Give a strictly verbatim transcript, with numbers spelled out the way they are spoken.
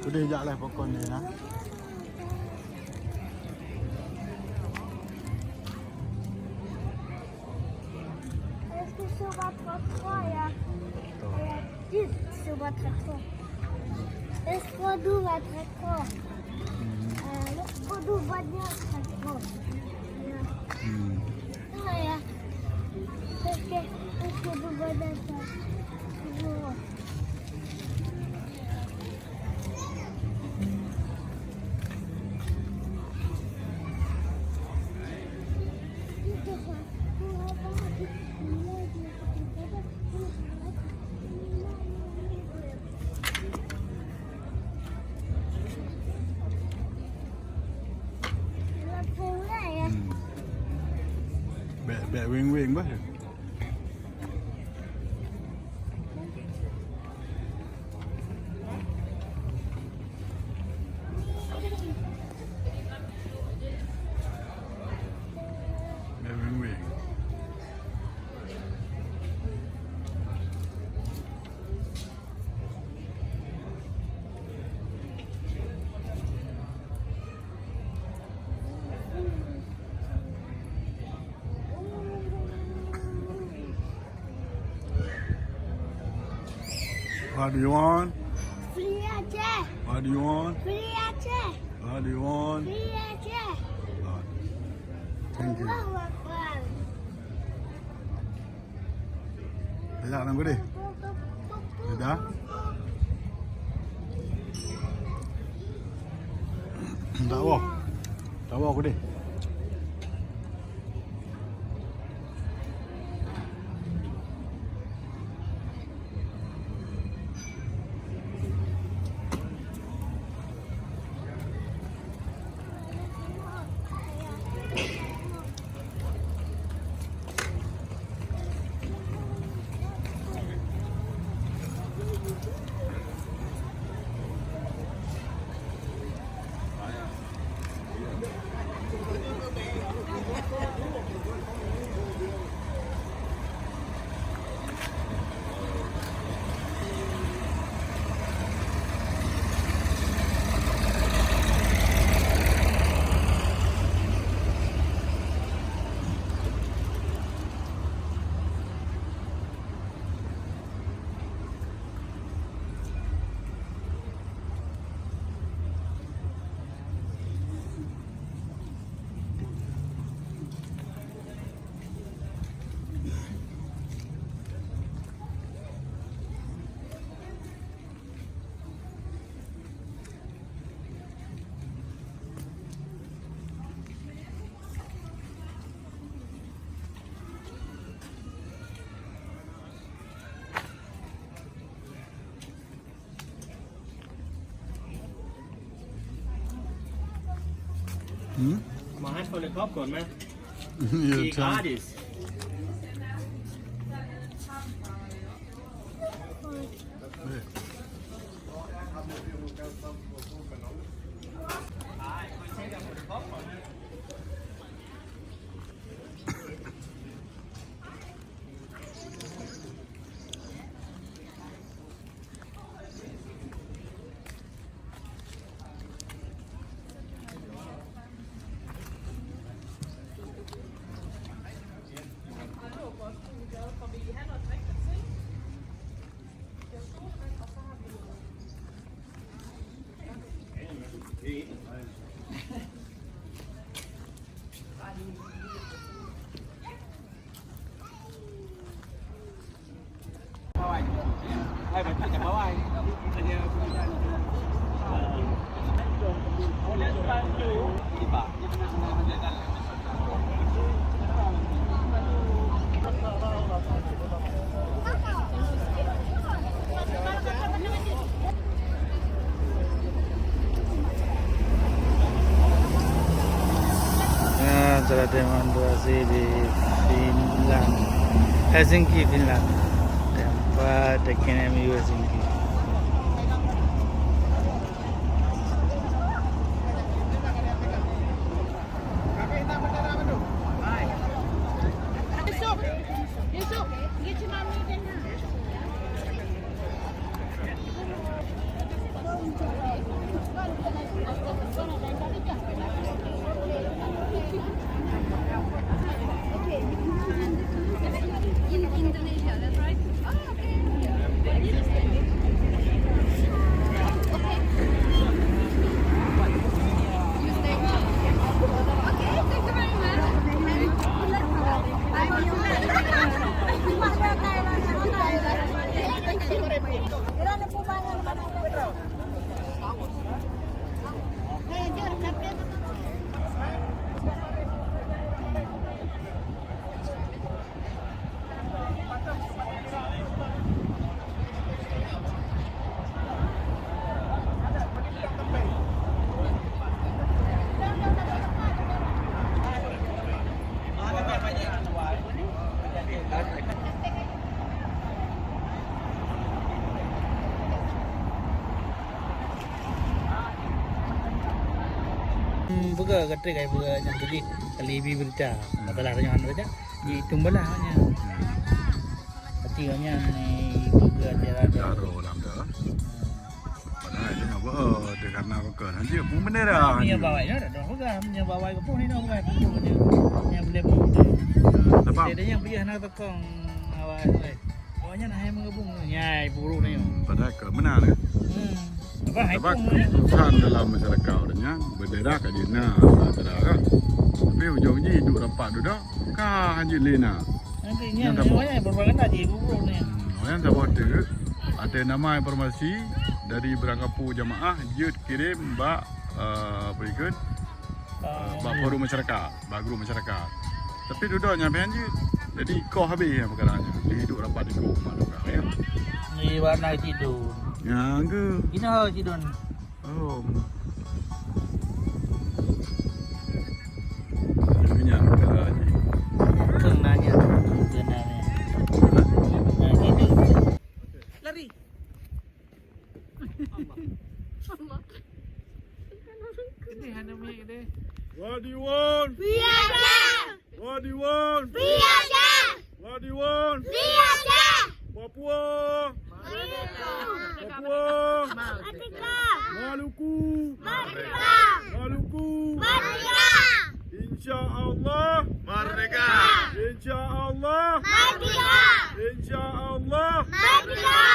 Udeh jak leh pokon ni nah. Est-ce que ça va très fort, là ? Attends. Euh, juste, ça va très fort. Est-ce que nous va très fort ? Hmm. Euh, le produit va bien très fort. Hmm. Ah, là. Est-ce que, est-ce que nous va bien très fort ? Hmm. Bèk, bèk weng-weng bah. What do you want? Free Aceh. What do you want? Free Aceh. What do you want? Free Aceh. Lord. Thank you. Allahu Akbar. Dah lam kedai? Dah? Tak apa. Tak apa aku deh. Hmm? Mahal kalau popcorn, man. Ya, gratis. Eh. Ya, telah demonstrasi di Finland. Helsinki, Finland. Tempat T K M U Helsinki. In Indonesia, that's right. Oh, okay. Okay. You stay. Okay, thank you very much. Hmm, peugah ka trép ai peugah nyang tuléh kali bi beurita. Masalah tanyoe hana tajak. Di tumbalah awaknyan. Hati awaknyan ni peugah cara dia. Daro lam dah. Padahai dia nyoe beu, dia karena beukon. Hanjeuet pun bendera. Ni hanjeuet. Bawai dah, dah peugah. Ni bawai ke pun ni dah peugah. Ni boleh pun. Sebab dia, dia yang payah nak tekong awai. Awaknyan hai meugeubung nyai buruk nyoe. Hmm, padahai ka meunan kan? Hmm. Apa hai Sebab pun keputusan dalam masyarakat awaknyan bendera ka jina antara kan. Tapi ujong jih duek rapat dudoe ka hanjeuet lé na. Nanti nyan, nyan nyoe propaganda jih buruk ni. Hmm, awaknyan saboh teuk ada nama informasi dari Beurangkapeue jamaah jeuet kirém bak, eh, apa ikut? Eh, bak forum masyarakat, bak grup masyarakat. Tapi dudoe nyan pih hanjeuet. Jadi koh habéh nyan peukara nyan. Di duek rapat di grup mak tukang ya. Ni warna sidon. Nyang ke? Ina sidon. Oh. Tapi nyan peukara nyan. Keng nanya sebenarnya. Nah, gitu. Lari. Ini hana mic deh. What do you want? Piaja! What do you want? Piaja! What do you want? Piaja! Papua! Merdeka! Papua! Merdeka! Maluku! Merdeka! Maluku! Merdeka! Insya Allah! Merdeka! Insya Allah! Merdeka! Insya Allah! Merdeka!